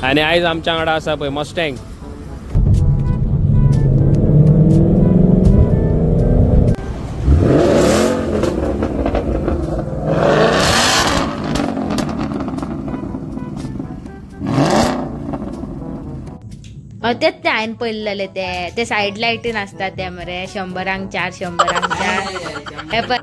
आनी आयज आमच्या वांगडा आसा पळय मस्टँग. तेच ते हांवें पळयलेले ते ते सायड लायटीन आसता ते मरे 100 4 100 4 हे पळय.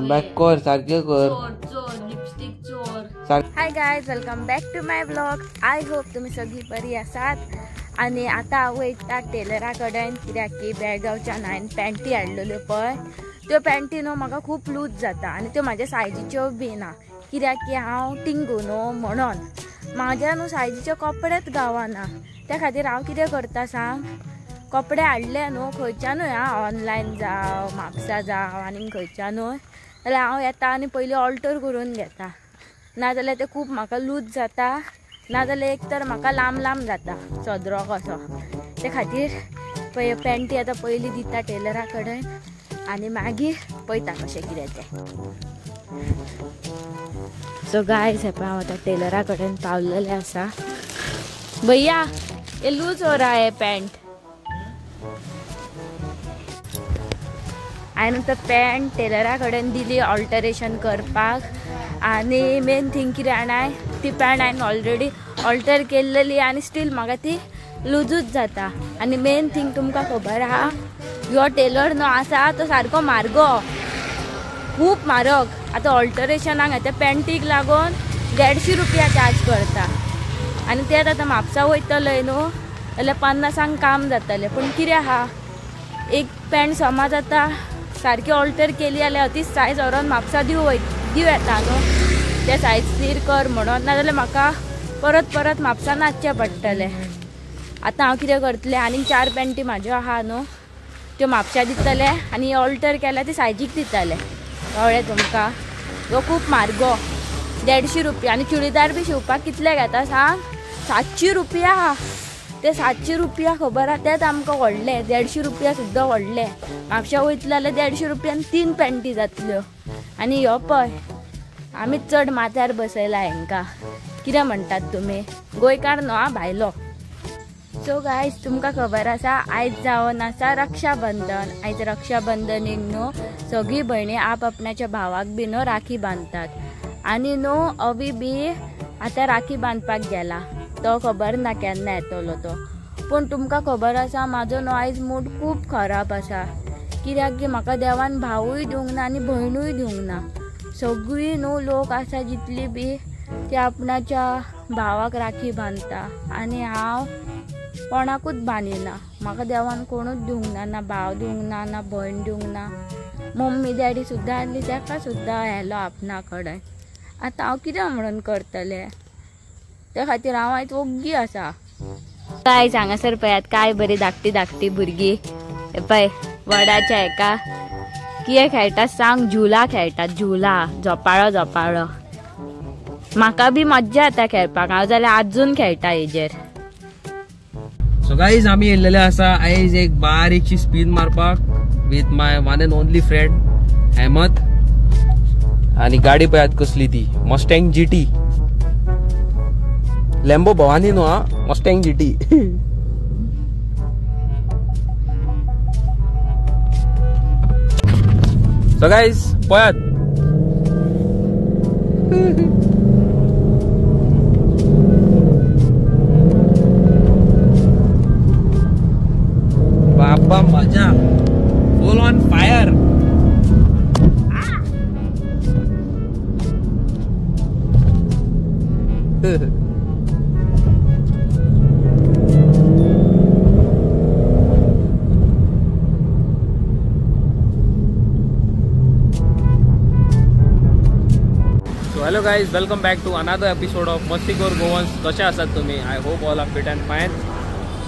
बॅक कर सारखे कर लिपस्टिक चोर. Hi guys, welcome back to my vlog. I hope तुमी सगळी बरी आसात. आनी आतां हांव वयता टेलरा कडेन कित्याक की बेळगांवच्यान हांवें पॅन्टी हाडलेल्यो पळय, त्यो पॅन्टी न्हू म्हाका खूब लूज जाता आनी त्यो म्हाज्या सायजीच्यो बी ना, कित्याक की हांव टिंगू न्हू म्हणून म्हाज्या न्हू सायजीचे कपडेच गावना. त्या खातीर हांव कितें करता सांग, कपडे हाडले न्हू खंयच्यानूय आं, ऑनलायन जावं म्हापसा जावं आनी खंयच्यानूय, जाल्यार हांव येता आनी पयलीं ऑल्टर करून घेता. नाजाल्यार ते खूब म्हाका लूज जाता, नाजाल्यार एक तर म्हाका लांब लांब जाता सदरो कसो. ते खातीर पळय पॅन्टी आतां पयलीं दिता टेलरा कडेन आनी मागीर पळयता कशें कितें तें. सो गायज, हे पळय हांव आतां टेलरा कडेन पावलेलें आसा. भैया ये लूज हो रहा है पॅन्ट. हांवें आतां पॅन्ट टेलरा कडेन दिली ऑल्टरेशन करपाक. आनी मेन थींग कितें जाणाय, ती पॅन्ट हांवें ऑलरेडी ऑल्टर केल्लेली आनी स्टील म्हाका ती लुजूच जाता. आनी मेन थींग तुमकां खबर आहा, ह्यो टेलर न्हू आसा तो सारको म्हारगो, खूब म्हारग. आतां ऑल्टरेशनाक त्या पॅन्टीक लागून 150 रुपया चार्ज करता. आनी तें आतां म्हापसा वयतलें न्हू जाल्यार 50 काम जातलें. पूण कितें आहा, एक पॅन्ट समज आतां सारकी ऑल्टर केली जाल्यार तीच सायज व्हरोन म्हापसा दिवं येता न्हू, ते सायज थीर कर म्हणून. नाजाल्यार म्हाका परत परत म्हापसा नाचचें पडटलें. आतां हांव कितें करतलें, आनीक 4 पॅन्टी म्हाज्यो आहा न्हू त्यो म्हापशा दितले आनी ऑल्टर केल्यार ती सायजीक दितले. कळ्ळें तुमकां? हो खूब म्हारगो 150 रुपया. आनी चुडीदार बी शिंवपाक कितले घेता सांग, 700 रुपया. ते 700 रुपया खबर आहा, तेच आमकां व्हडले 150 रुपया सुद्दां व्हडले. म्हापशा वयतले जाल्यार 150 रुपयान 3 पॅन्टी जातल्यो. आनी ह्यो पळय आमी चड माथ्यार बसयला हेंकां. कितें म्हणटात तुमी, गोंयकार न्हू आं, भायलो. सो गायज, तुमकां खबर आसा आयज जावन आसा रक्षाबंधन. आयज रक्षाबंधनीक न्हू सगळी भयणी आप आपणाच्या भावाक बी न्हू राखी बांदतात. आनी न्हू अवी बी आतां राखी बांदपाक गेला, तो खबर ना केन्ना येतलो तो. पूण तुमकां खबर आसा म्हाजो न्हू आयज मूड खूब खराब आसा, कित्याक की म्हाका देवान भावूय दिवंक ना आनी भयणूय दिवंक ना. सगळीं न्हू लोक आसा जितली बी ती आपणाच्या भावाक राखी बांदता आनी हांव कोणाकूच बांदिना. म्हाका देवान कोणूच दिवंक ना, ना भाव दिवंक ना, ना भयण दिवंक ना. मम्मी डॅडी सुद्दां आहली ताका सुद्दां व्हेलो आपणा कडेन. आतां हांव कितें म्हणून करतलें, त्या खातीर हांव आयज ओग्गी आसा. काय हांगासर पळयात काय बरी धाकटी धाकटी भुरगीं पळय वडाच्या हेका कितें खेळटात सांग, झुला खेळटात, झुला, झोपाळो झोपाळो. म्हाका बी मज्जा येता खेळपाक, हांव जाल्यार आजून खेळटा हेजेर. सो गाईज, आमी येयल्लेले आसा आयज एक बारीकशी स्पीन मारपाक with my one and only friend Ahmed. आनी गाडी पळयात कसली ती, मस्टँग GT. Lambo Bhavani न्हू आं, मस्टँग GT. So guys पळयात. बाबा मजा, full on fire. So hello guys, welcome back to another episode of Mastikor Goans. कशे आसात तुम्ही? I hope all are fit and fine.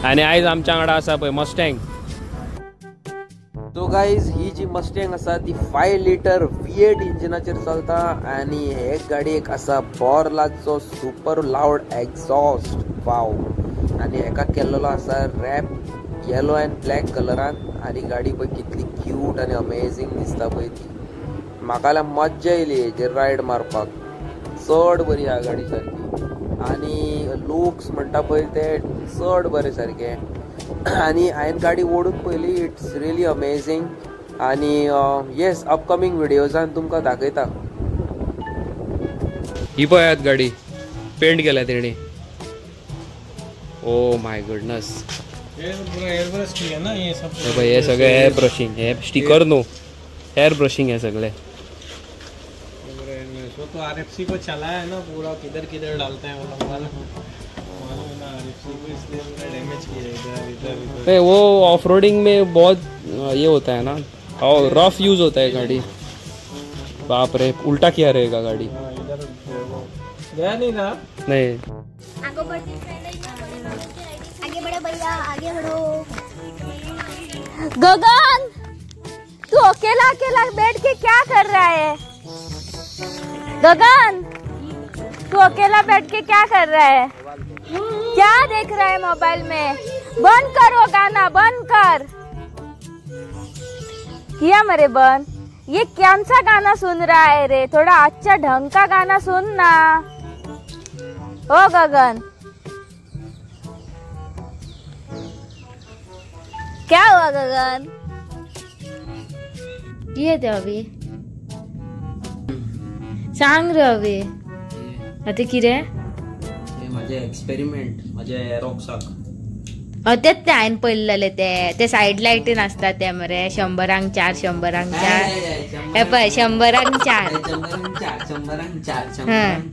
आनी आयज आमच्या वांगडा आसा पळय मस्टँग. सो गायज, ही जी मस्टँग आसा ती 5 लिटर V8 इंजिनाचेर चलता आनी हे गाडयेक आसा बोरलाचो सुपर लावड एक्झॉस्ट वाव. आनी हेका केल्लो आसा रॅप येलो अँड ब्लॅक कलरान आनी गाडी पळय कितली क्यूट आनी अमेझींग दिसता पळय ती. म्हाका जाल्यार मज्जा येयली हेजेर रायड मारपाक, चड बरी आहा गाडी सारकी आनी लुक्स म्हणटा पळय ते चड बरे सारके. आनी हांवें गाडी ओडून पळयली, it's really amazing. आनी येस, अपकमींग व्हिडियोजान तुमकां दाखयता. ही पळयात गाडी पेंट केल्या तेणी. ओ my goodness, हे सगळे एअर ब्रशिंग, हे स्टिकर न्हू, एअर ब्रशिंग हे सगळे. तो आरएफसी को चलाया है ना पूरा, किधर किधर डालते हैं वो लोग, मालूम है ना आरएफसी को, इसलिए पूरा डैमेज किया इधर इधर इधर. वो ऑफ रोडिंग में बहुत ये होता है ना, और रफ यूज होता है गाड़ी. बाप रे, उल्टा किया रहेगा गाड़ी. इधर गया नहीं ना, नहीं. आगे बढ़ो भैया, आगे बढ़ो. गगन, तू अकेला अकेला बैठ के क्या कर रहा है? गगन, तू अकेला बैठ के क्या कर रहा है? क्या देख रहा है मोबाइल में? बंद करो गाना, बंद कर. किया मरे बंद. ये कौन सा गाना सुन रहा है रे? थोड़ा अच्छा ढंग का गाना सुन ना. ओ गगन, क्या हुआ गगन? ये ते अभी सांग रे अभी आता कितें माझे एक्सपेरिमेंट, माझे एरोक्साक. तेच ते हांवें पळयल्ले ते ते सायड लायटीन आसता ते मरे, 100 4 100 4, हे पळय 100 4 100 4 100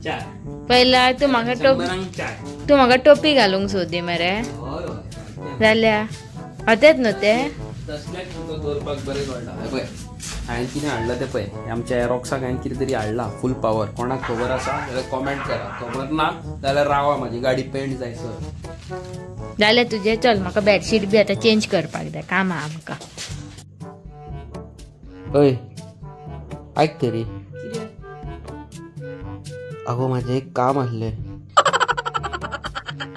4. पयला तूं म्हाका टोपी, तूं म्हाका टोपी घालूंक सोदी मरे जाल्यार. तेच न्हू ते तसलेच तुका दवरपाक बरें कळटा. पळय हांवें कितें हाडलां तें पळय, आमच्या एरोक्साक हांवें कितें तरी हाडलां फूल पावर. कोणाक खबर आसा जाल्यार कॉमेंट करा, खबर ना जाल्यार रावा, म्हाजी गाडी पेंट जायसर. जालें तुजें, चल म्हाका बेडशीट बी आतां चेंज करपाक जाय, काम आहा आमकां. हय आयक तरी, अगो म्हाजें एक काम आसलें,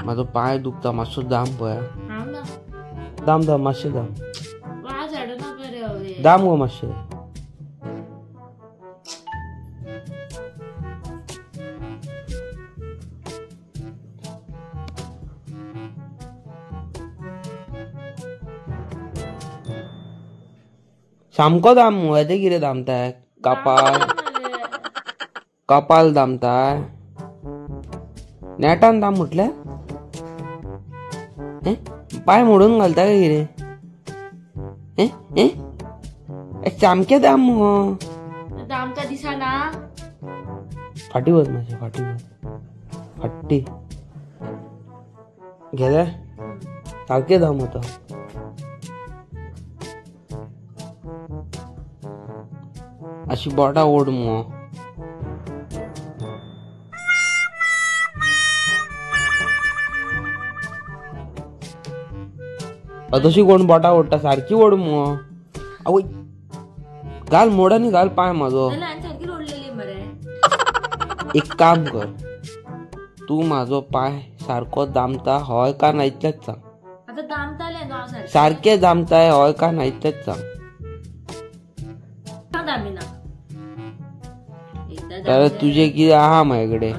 म्हाजो पांय दुखता, मातसो दाम पळया. दाम दाम मातशें दाम, दाम गो मातशें. सामको दाम मुगो, हेजें कितें दामताय? कपाल कपाल दामताय, नेटान दाम म्हटल्यार पांय मोडून घालता काय कितें? सामकें दाम मुगो. दामता दिसना. फाटी वच मातशें, फाटी वच, फाटी गेले सारकें दाम आतां. अशी बोटां ओड मुगो. तशी कोण बोटां ओडटा? सारकी ओड मुगो. आवय घाल मोड आनी घाल पांय म्हाजो. एक काम कर, तूं म्हाजो पांय सारको दामता हय काय ना इतलेंच सांग. सारकें दामताय हय काय ना इतलेंच सांग. जाल्यार तुजें कितें आहा म्हाजे कडेन,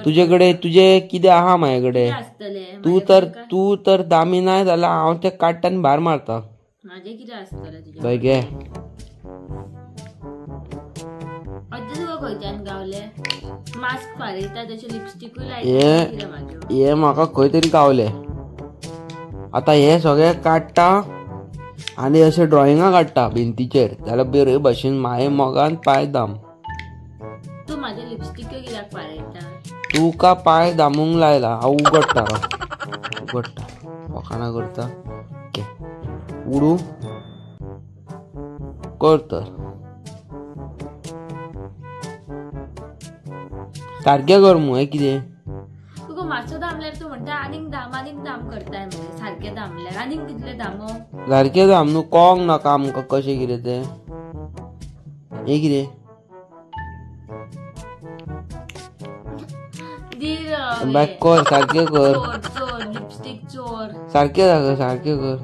तुजे कडेन तुजें कितें आहा म्हाजे कडेन. तूं तर दामिनाय जाल्यार हांव तें काडटा आनी भायर मारता. बाय घे. हे म्हाका खंय तरी गावले. आतां हे सगळे काडटा आनी अशें ड्रॉइंगा काडटा भिंतीचेर, जाल्यार बरे भशेन माये मोगान पांय दाम. तुका पांय दामूंक लायला, हांव उगडटा उगडटा फकाणां करता. ओके उडू कर तर सारकें कर मु. हें कितें तुका मातसो दामल्यार तूं म्हणटा आनीक दाम आनीक दाम करताय मरे. सारकें दामल्यार आनीक कितलें दामो? सारकें दाम न्हू, कळोंक नाका आमकां कशें कितें तें. हें कितें बाय कर, सारकें कर. चोर लिपस्टीक चोर. सारकें जागा सारकें कर.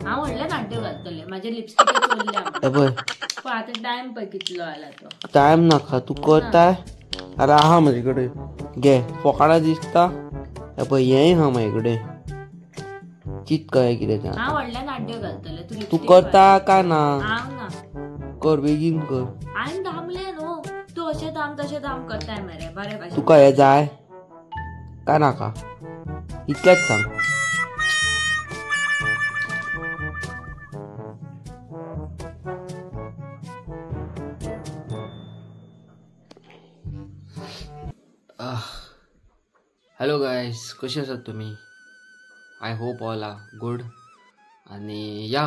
हांव व्हडलें नाट्य घालतलें म्हाजे लिपस्टिक चोरल्या. पळय आतां टायम पळय कितलो जाला तो. टायम नाका तूं करताय. अरे आहा म्हजे कडेन घे फोकाणां दिसता. पळय हेंय आहा म्हाजे कडेन. चित कळ्ळें कितें तें. हांव व्हडलें नाट्य घालतलें. तूं करता काय ना? हांव ना. कर बेगीन कर. हांवें दामलें न्हू. तूं अशें दाम तशें दाम करताय मरे. बरें भाशेन. तुका हें जाय काय नाका इतलेंच सांग. हॅलो गायज, कशें आसात तुमी? I hope all are good. आनी या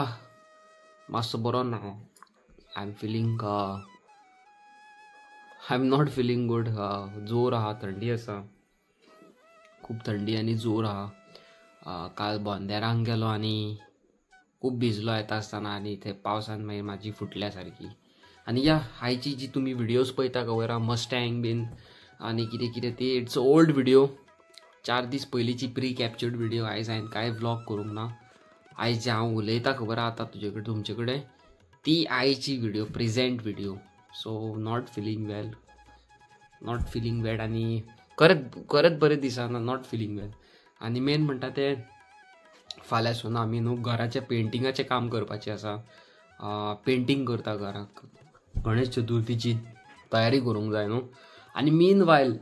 मातसो बरो ना. I am feeling I am not feeling good. जोर आहा, थंडी आसा, खूब थंडी आनी जोर आहा. काल बोंदेरांक गेलो आनी खूब भिजलो येता आसतना आनी ते पावसान मागीर म्हाजी फुटल्या सारकी. आनी या आयची जी तुमी व्हिडियोज पळयता खबर आहा, मस्टँग बीन आनी कितें कितें ती it's old video. 4 दीस पयलींची प्री कॅप्चर्ड व्हिडियो. आयज हांवें कांय व्लॉग करूंक ना. आयज जें हांव उलयतां खबर आहा आतां तुजे कडेन तुमचे कडेन ती आयची video, present video. So not feeling well, not feeling bad. आनी करत करत बरें दिसना, not feeling वेल. आनी मेन म्हणटा तें फाल्यां सून आमी न्हू घराचें पेंटिंगाचें काम करपाचें आसा. पेंटींग करता घराक, गणेश चतुर्थीची तयारी करूंक जाय न्हू. आनी मीन वायल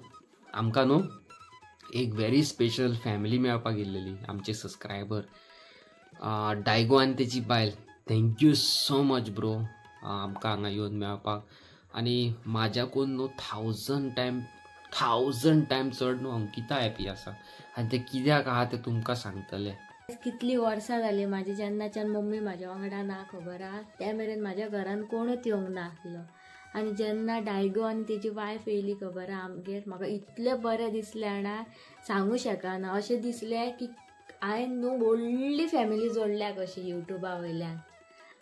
आमकां न्हू एक व्हेरी स्पेशल फॅमिली मेळपाक येयलेली, आमचे सबस्क्रायबर डायगो आनी तेची बायल. Thank you so much bro आमकां हांगा येवन मेळपाक. आनी म्हाज्याकून न्हू 1000 टायम चड न्हू अंकिता हॅपी आसा. आनी तें कित्याक आहा तें तुमकां सांगतलें. कितली वर्सां जाली म्हाजी जेन्नाच्यान मम्मी म्हाज्या वांगडा ना खबर आहा त्या मेरेन म्हाज्या घरान कोणूच येवंक नासलो. आनी जेन्ना डायगो आनी तेजी वायफ येयली खबर आहा आमगेर, म्हाका इतलें बरें दिसलें जाणा, सांगू शकना. अशें दिसलें की हांवें न्हू व्हडली फॅमिली जोडल्या कशी युट्यूबा वयल्यान.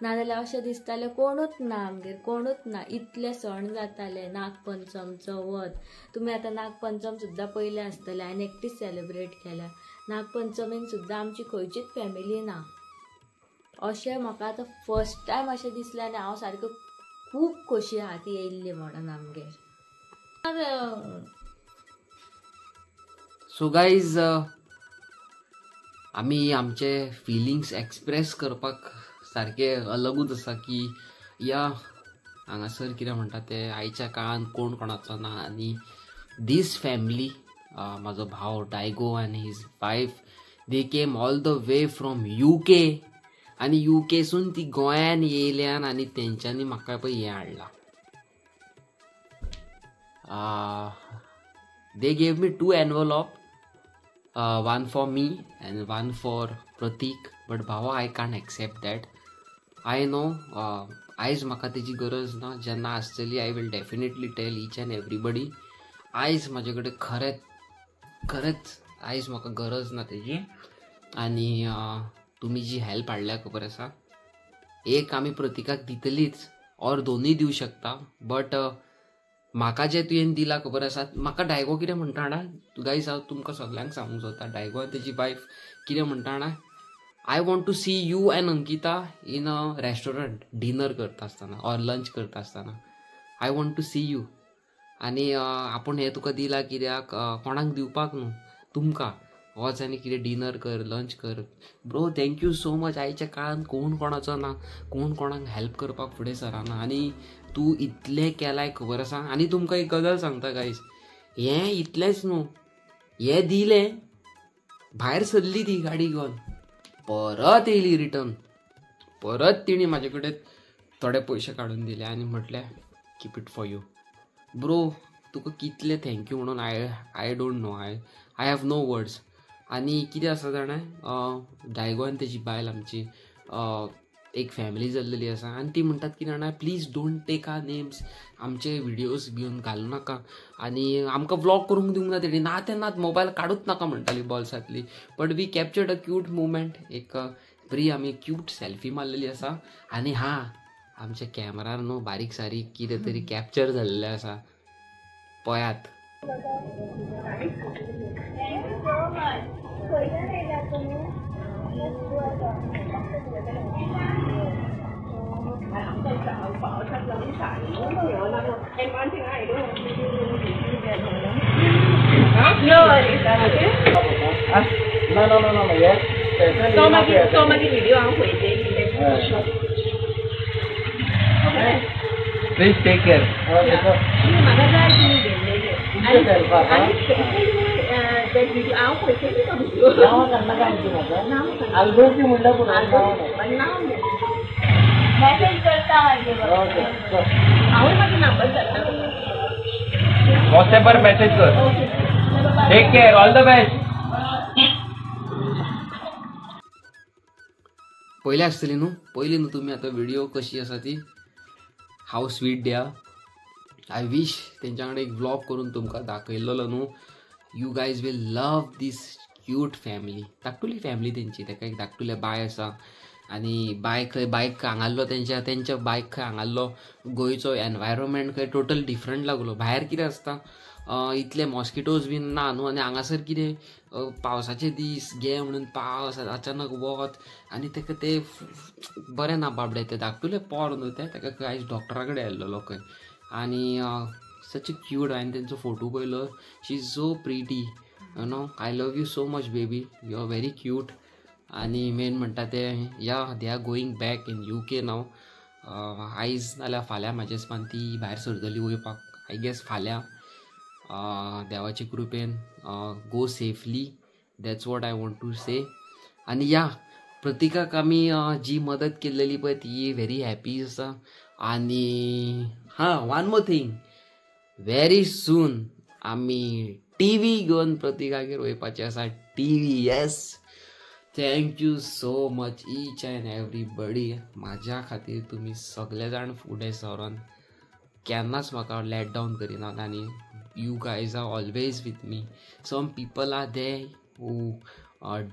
नाजाल्यार अशें दिसतालें कोणूच ना आमगेर, कोणूच ना. इतले सण जाताले, नागपंचम, चवथ. तुमी आतां नागपंचम सुद्दां पयलें आसतलें, हांवें एकटीच सेलिब्रेट केल्या. नागपंचमीन सुद्दां आमची खंयचीच फॅमिली ना. अशें म्हाका आतां फर्स्ट टायम अशें दिसलें आनी हांव सारकें खूब खोशी आहा ती येयल्ली म्हणून आमगेर. सो गायज, आमी आमचे फिलिंग्स एक्सप्रेस करपाक सारकें अलगूच आसा की या हांगासर कितें म्हणटा तें आयच्या काळान कोण कोणाचो ना. आनी दीस फॅमिली, म्हाजो भाव डायगो आनी his wife, they came all the way from UK. आनी युकेसून ती गोंयान येयल्यान आनी तेंच्यांनी म्हाका पळय हें हाडलां. They gave me 2 envelope, one for me and one for Pratik. But भावा I can't accept that. I know आयज म्हाका तेजी गरज ना. जेन्ना आसतली I will definitely tell each and everybody. आयज म्हाजे कडेन खरेंच खरेंच आयज म्हाका गरज ना तेजी. आनी तुमी जी हेल्प हाडल्या खबर आसा, एक आमी प्रतिकाक दितलीच ऑर दोनूय दिवं शकता. बट म्हाका जें तुवें दिलां खबर आसा, म्हाका डायगो कितें म्हणटा जाणा गायज, हांव तुमकां सगल्यांक सांगूंक सोदता. डायगो आनी तेजी वायफ कितें म्हणटा जाणा, I want to see you and Ankita in a restaurant dinner करता आसतना ऑर लंच करता आसतना. I want to see you. आनी आपूण हें तुका दिलां कित्याक, कोणाक दिवपाक न्हू, तुमकां. वच आनी कितें डिनर कर, लंच कर. Bro thank you so much. आयच्या काळान कोण कोणाचो ना, कोण कोणाक हेल्प करपाक फुडें सरना आनी तूं इतलें केलाय खबर आसा. आनी तुमकां एक गजाल सांगता गायज, हें इतलेंच न्हू, हें दिलें भायर सरली ती गाडी घेवन परत येयली रिटर्न. परत तिणी म्हाजे कडेन थोडे पयशे काडून दिले आनी म्हटलें keep it for you bro. तुका कितले thank you म्हणून I don't know, I have no words. आनी कितें आसा जाणा, डायगो आनी तेजी बायल आमची एक फॅमिली जाल्लेली आसा आनी ती म्हणटात की जाणा please don't take our names, आमचे व्हिडियोज घेवन घालूं नाका आनी आमकां व्लॉग करूंक दिवंक ना तेणी, ना तेन्नाच मोबायल काडूच नाका म्हणटाली बॉल्सांतली. But we captured a cute moment, एक बरी आमी क्यूट सेल्फी मारलेली आसा. आनी हा आमच्या कॅमेरार न्हू बारीक सारीक कितें तरी कॅप्चर जाल्लें आसा, पळयात. And one thing I don't no worries. No no no no yes. So much video हांव पळयते. Please take care. म्हाका जाय तुमी घेतलेले आनी स्पेशली that video हांव पळयतली तो व्हिडिओ. आल्बोची म्हणल्यार नांव मेसेज करता मागीर. हांवूय मागीर नंबर धाडटा. व्हॉट्सएपार मेसेज कर. Take care, all the best. पयले आसतली न्हू, पयली न्हू तुमी आतां व्हिडिओ कशी आसा ती, how sweet they are. I wish तेंच्या वांगडा एक व्लॉग करून तुमकां दाखयल्लो न्हू. You guys will love this cute family. धाकटुली फॅमिली तेंची. तेका एक धाकटुलें बाय आसा आनी बाय खंय बायक हांगाल्लो तेंच्या तेंच्या बायक खंय हांगाल्लो गोंयचो एनवायरमेंट खंय टोटल डिफरंट लागलो. भायर कितें आसता इतले मॉस्किटोज बीन ना न्हू, आनी हांगासर कितें पावसाचे दीस गे म्हणून पावस अचानक वत आनी तेका ते बरें ना बाबडे ते धाकटुले पोर न्हू ते तेका खंय आयज डॉक्टरा कडेन आयिल्लो खंय. आनी सच क्यूट हांवें तेंचो फोटो पळयलो. She is so pretty you know. I love you so much baby, you are very cute. आनी मेन म्हणटा ते yeah they are going back in UK now. आयज नाल्यार फाल्यां म्हाजे हिसपान ती भायर सरतली वयपाक. I guess फाल्यां देवाचे कृपेन. Go safely, that's what I want to say. आनी या प्रतिकाक आमी जी मदत केल्लेली पळय ती व्हेरी हॅपी आसा. आनी हां, one more thing, very soon आमी टी व्ही घेवन प्रतिकागेर वयपाचें आसा. T V, yes. Thank you so much each and everybody. म्हाज्या खातीर तुमी सगळे जाण फुडें सरोन केन्नाच म्हाका लेट डावन करिनात. आनी you guys are always with me. Some people are there who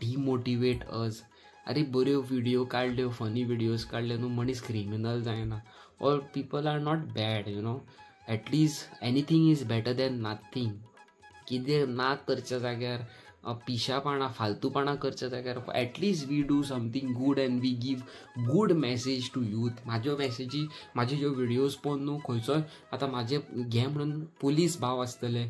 demotivate us. अरे बऱ्यो व्हिडियो काडल्यो, फनी व्हिडियोज काडल्यो न्हू, मनीस क्रिमिनल जायना. Or people are not bad, you know. At least anything is better than nothing. कितें ना करच्या जाग्यार पिशापणां फालतूपणां करच्या जाग्यार at least we do something good and we give good message to youth. म्हाज्यो मॅसेजी, म्हाज्यो ज्यो व्हिडियोज पळोवन न्हू खंयचोय आतां म्हाजे घे म्हणून पुलीस भाव आसतले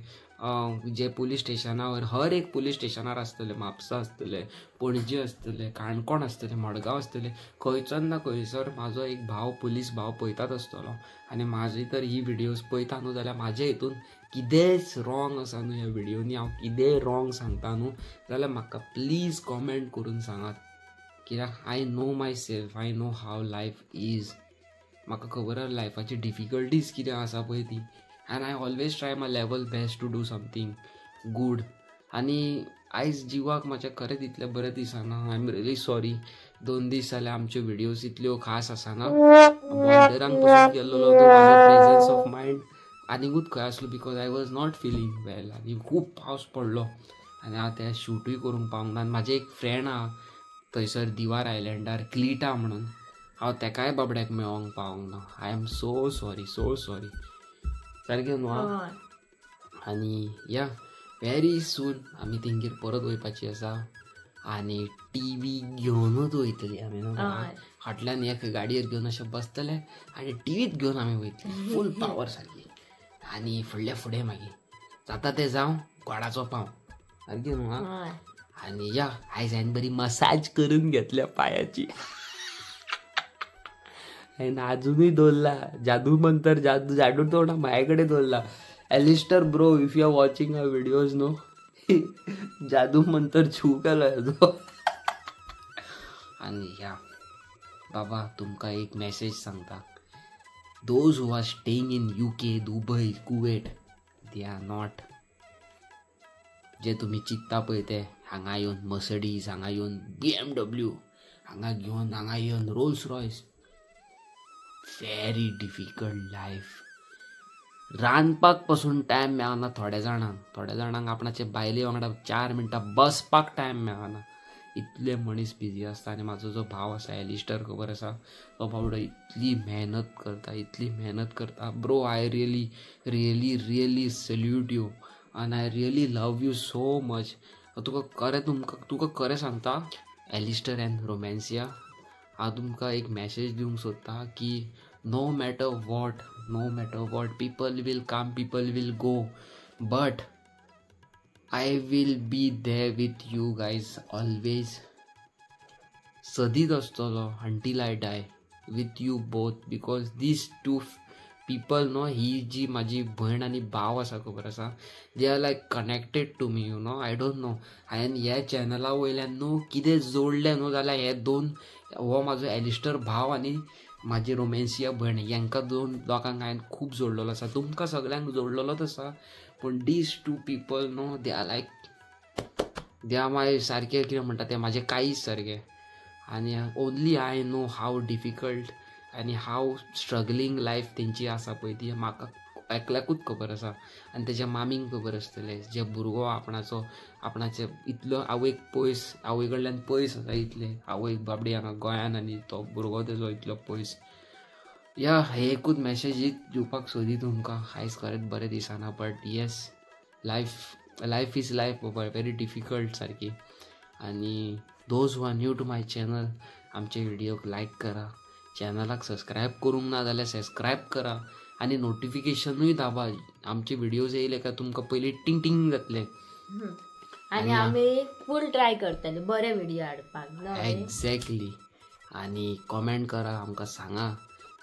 जे पुलीस स्टेशनार, हर एक पुलीस स्टेशनार आसतले, म्हापसा आसतले, पणजे आसतले, काणकोण आसतले, मडगांव आसतले, खंयचो ना खंयसर म्हाजो एक भाव पुलीस भाव पळयतात आसतलो. आनी म्हाजी तर ही व्हिडियोज पळयता न्हू जाल्यार म्हाजे हितून कितेंच रॉंग आसा न्हू, ह्या व्हिडियोनी हांव कितेंय रॉंग सांगता न्हू जाल्यार म्हाका प्लीज कॉमेंट करून सांगात. कित्याक I know myself, I know how life is. म्हाका खबर आसा लायफाची डिफिकल्टीज कितें आसा पळय ती. And I always try my level best to do something good. आनी आयज जिवाक म्हाज्या खरेंच इतलें बरें दिसना. I am really sorry. 2 दीस जाले आमच्यो व्हिडियोज इतल्यो खास आसना. बॉर्डरांक पसून गेल्लो तो म्हाजो प्रेजन्स ऑफ मायंड आनीकूच खंय आसलो, because I was not feeling well. आनी खूब पावस पडलो आनी हांव तें शूटूय करूंक पावूंक ना. आनी म्हाजें एक फ्रेंड आहा थंयसर दिवार आयलंडार, क्लिटा म्हणून, हांव तेकाय बाबड्याक मेळोंक पावूंक ना. I am so sorry, so sorry सारकें न्हू. आनी या व्हेरी सून आमी तेंगेर परत वयपाची आसा आनी टी व्ही घेवनूच वयतली आमी न्हू. फाटल्यान एक गाडयेर घेवन अशें बसतले आनी टी व्हीत घेवन आमी वयतली फूल पावर सारकी. आनी फुडल्या फुडें मागीर जाता तें जावं, गोडाचो पाव सारकें न्हू. आनी या आयज हांवें बरी मसाज करून घेतल्या पांयाची. हांवें आजुनूय दवरला जादू मंतर, जादू जादू तोंडा म्हाजे कडेन दवरला. Alistair bro, if you are watching our videos न्हू, जादू मंतर छू केलो हेजो. आनी या बाबा तुमकां एक मॅसेज सांगता. Those who are staying in UK, Dubai, Kuwait, they are not. जे तुमी चिंतता पळय ते हांगा येवन मर्सडीज, हांगा येवन BMW, हांगा घेवन हांगा येवन Rolls Royce, very difficult life. रांदपाक पसून टायम मेळना थोड्या जाणांक. थोड्या जाणांक आपणाचे बायले वांगडा 4 मिनटां बसपाक टायम मेळना, इतले मनीस बिजी आसता. आनी म्हाजो जो भाव आसा एलिस्टर, खबर आसा, तो बाबडो इतली मेहनत करता, इतली मेहनत करता. Bro, I really really really salute you आनी I really love you so much. तुका खरें, तुमकां तुका खरें सांगता, एलिस्टर एंड रोमेन्सिया, हांव तुमकां एक मॅसेज दिवंक सोदता की no matter what, no matter what, people will come, people will go, but I will be there with you guys always. सदीच आसतलो until I die with you both, because these two people न्हू, ही जी म्हाजी भयण आनी भाव आसा खबर आसा, they are like connected to me, you know. I don't know हांवें ह्या चॅनला वयल्यान न्हू कितें जोडलें न्हू जाल्यार हे दोन, हो म्हाजो एलिस्टर भाव आनी म्हाजी रोमेन्सिया भयण, हेंकां दोन लोकांक हांवें खूब जोडलेलो आसा. तुमकां सगल्यांक जोडलेलोच आसा, पूण these two people न्हू, they are like, they are my सारके कितें म्हणटा ते म्हाजे काळीज सारकें. आनी only I know how difficult आनी हाव स्ट्रगलींग लायफ तेंची आसा पळय ती म्हाका एकल्याकूच खबर आसा, आनी तेज्या मामीक खबर आसतलें, जे भुरगो आपणाचो आपणाचे इतलो आवयक पयस, आवय कडल्यान पयस आसा इतलें, आवयक बाबडी हांगा गोंयान आनी तो भुरगो तेजो इतलो पयस. या हे एकूच मॅसेज दिवपाक सोदी तुमकां. आयज खरेंच बरें दिसना, but yes, life life is life बाबा, व्हेरी डिफिकल्ट सारकी. आनी those who are new to my channel, आमचे व्हिडियोक लायक करा, चॅनलाक सबस्क्रायब करूंक ना जाल्यार सबस्क्रायब करा आनी नोटिफिकेशनूय दाबा. आमचे व्हिडियोज येयले काय तुमकां पयलीं टिंग टिंग जातलें. आनी आमी फूल ट्राय करतले बरे व्हिडिओ हाडपाक. एग्जॅक्टली. आनी कॉमेंट करा, आमकां सांगा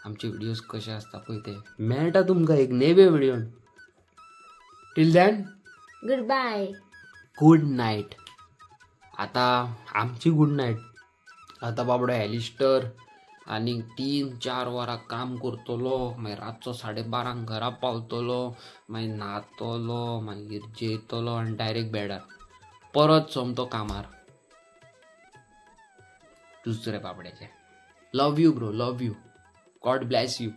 आमचे व्हिडियोज कशे आसता पळय ते. मेळटा तुमकां एक नेवे व्हिडियोन. Till then good bye, good night. आतां आमची गुड नायट. आतां बाबडो एलिस्टर आनी 3-4 वरां काम करतलो, मागीर रातचो 12:30 घरा पावतलो, मागीर न्हातलो, मागीर जेयतलो आनी डायरेक्ट बेडार परत सोमतो कामार. दुसरे बाबड्याचे. Love you bro, love you, God bless you.